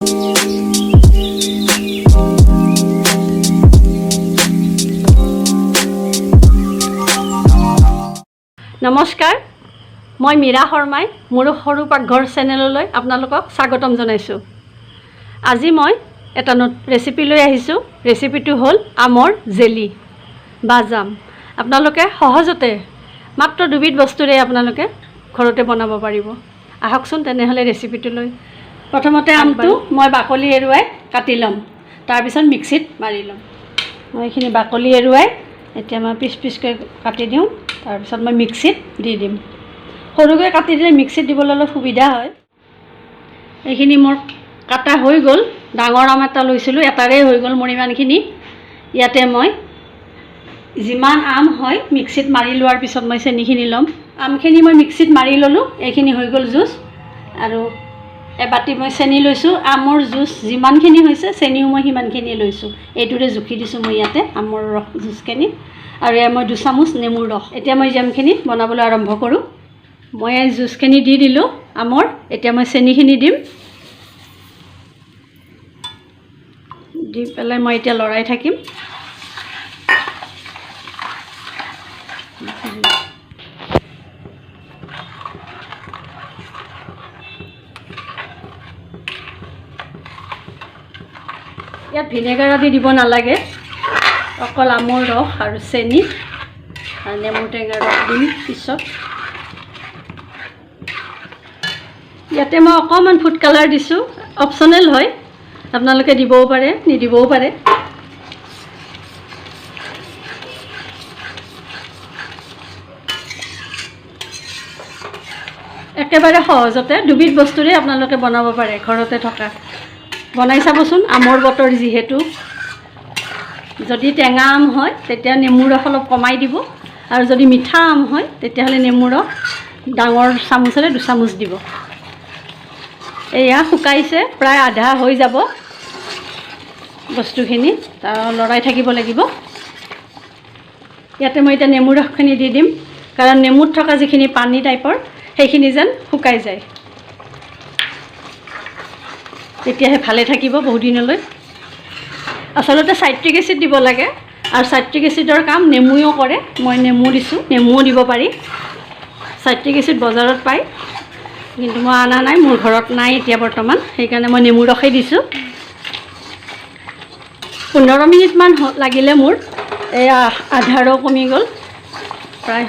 নমস্কাৰ, মই মীৰা শৰ্মাই মোৰ সৰু পাকঘৰ চেনেললৈ আপোনালোকক স্বাগতম জনাইছোঁ। আজি মই এটা ৰেচিপি লৈ আহিছোঁ। ৰেচিপিটো হ'ল আমৰ জেলি বা জাম। আপোনালোকে সহজতে মাত্ৰ দুবিধ বস্তুৰে আপোনালোকে ঘৰতে বনাব পাৰিব। আহকচোন তেনেহ'লে ৰেচিপিটোলৈ। প্ৰথমতে আমটো মই বাকলি এৰুৱাই কাটি ল'ম, তাৰপিছত মিক্সিত মাৰি ল'ম। মই এইখিনি বাকলি এৰুৱাই এতিয়া মই পিচ পিচকৈ কাটি দিওঁ, তাৰপিছত মই মিক্সিত দি দিম। সৰুকৈ কাটি দিলে মিক্সিত দিবলৈ অলপ সুবিধা হয়। এইখিনি মোৰ কাটা হৈ গ'ল। ডাঙৰ আম এটা লৈছিলোঁ, এটাৰে হৈ গ'ল মোৰ ইমানখিনি। ইয়াতে মই যিমান আম হয় মিক্সিত মাৰি লোৱাৰ পিছত মই চেনিখিনি ল'ম। আমখিনি মই মিক্সিত মাৰি ল'লোঁ, এইখিনি হৈ গ'ল জুচ। আৰু এবাতি মই চেনি লৈছোঁ। আমৰ জুচ যিমানখিনি হৈছে, চেনিও মই সিমানখিনি লৈছোঁ। এইটোৰে জুখি দিছোঁ মই ইয়াতে আমৰ ৰস জুচখিনি। আৰু এয়া মই 2 চামুচ নেমুৰ ৰস। এতিয়া মই জেমখিনি বনাবলৈ আৰম্ভ কৰোঁ। মই এই জুচখিনি দি দিলোঁ আমৰ। এতিয়া মই চেনিখিনি দিম। দি পেলাই মই এতিয়া লৰাই থাকিম। ইয়াত ভিনেগাৰ আদি দিব নালাগে, অকল আমৰ ৰস আৰু চেনি আৰু নেমু টেঙাৰ ৰস দিম পিছত। ইয়াতে মই অকণমান ফুড কালাৰ দিছোঁ, অপশ্যনেল হয়, আপোনালোকে দিবও পাৰে, নিদিবও পাৰে। একেবাৰে সহজতে দুবিধ বস্তুৰে আপোনালোকে বনাব পাৰে ঘৰতে থকা। বনাই চাবচোন, আমৰ বতৰ যিহেতু। যদি টেঙা আম হয়, তেতিয়া নেমুৰ ৰস অলপ কমাই দিব আৰু যদি মিঠা আম হয়, তেতিয়াহ'লে নেমুৰ ৰস ডাঙৰ চামুচেৰে 2 চামুচ দিব। এয়া শুকাইছে, প্ৰায় আধা হৈ যাব বস্তুখিনি। তাৰ লৰাই থাকিব লাগিব। ইয়াতে মই এতিয়া নেমু ৰসখিনি দি দিম, কাৰণ নেমুত থকা যিখিনি পানী টাইপৰ, সেইখিনি যেন শুকাই যায়, তেতিয়াহে ভালে থাকিব বহুদিনলৈ। আচলতে চাইট্ৰিক এচিড দিব লাগে আৰু চাইট্ৰিক এচিডৰ কাম নেমুৱেও কৰে। মই নেমু দিছোঁ, নেমুও দিব পাৰি। চাইট্ৰিক এচিড বজাৰত পায়, কিন্তু মই অনা নাই, মোৰ ঘৰত নাই এতিয়া বৰ্তমান, সেইকাৰণে মই নেমু ৰসেই দিছোঁ। 15 মিনিটমান লাগিলে মোৰ। এয়া আধাৰো কমি গ'ল প্ৰায়।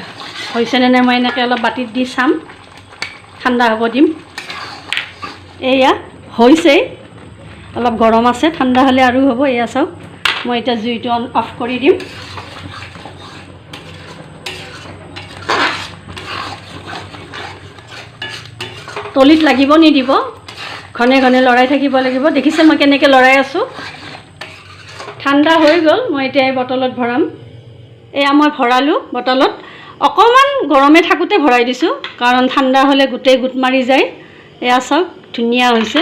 হৈছেনে নাই মই এনেকৈ অলপ বাতিত দি চাম, ঠাণ্ডা হ'ব দিম। এয়া হৈছেই, অলপ গৰম আছে, ঠাণ্ডা হ'লে আৰু হ'ব। এয়া চাওক, মই এতিয়া জুইটো অন অফ কৰি দিম। তলিত লাগিব নিদিব, ঘনে ঘনে লৰাই থাকিব লাগিব। দেখিছে মই কেনেকৈ লৰাই আছোঁ? ঠাণ্ডা হৈ গ'ল, মই এতিয়া এই বটলত ভৰাম। এয়া মই ভৰালোঁ বটলত। অকণমান গৰমে থাকোঁতে ভৰাই দিছোঁ, কাৰণ ঠাণ্ডা হ'লে গোটেই গোট মাৰি যায়। এয়া চাওক, ধুনীয়া হৈছে,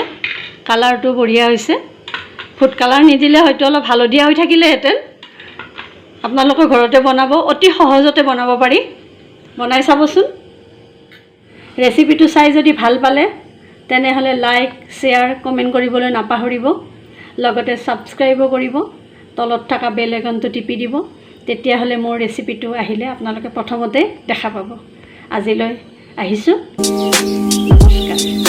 কালাৰটো বঢ়িয়া হৈছে। ফুড কালাৰ নিদিলে হয়তো অলপ হালধীয়া হৈ থাকিলেহেঁতেন। আপোনালোকে ঘৰতে বনাব, অতি সহজতে বনাব পাৰি। বনাই চাবচোন। ৰেচিপিটো চাই যদি ভাল পালে, তেনেহ'লে লাইক, শ্বেয়াৰ, কমেণ্ট কৰিবলৈ নাপাহৰিব। লগতে ছাবস্ক্ৰাইবো কৰিব, তলত থকা বেল আইকনটো টিপি দিব। তেতিয়াহ'লে মোৰ ৰেচিপিটো আহিলে আপোনালোকে প্ৰথমতে দেখা পাব। আজিলৈ আহিছোঁ, নমস্কাৰ।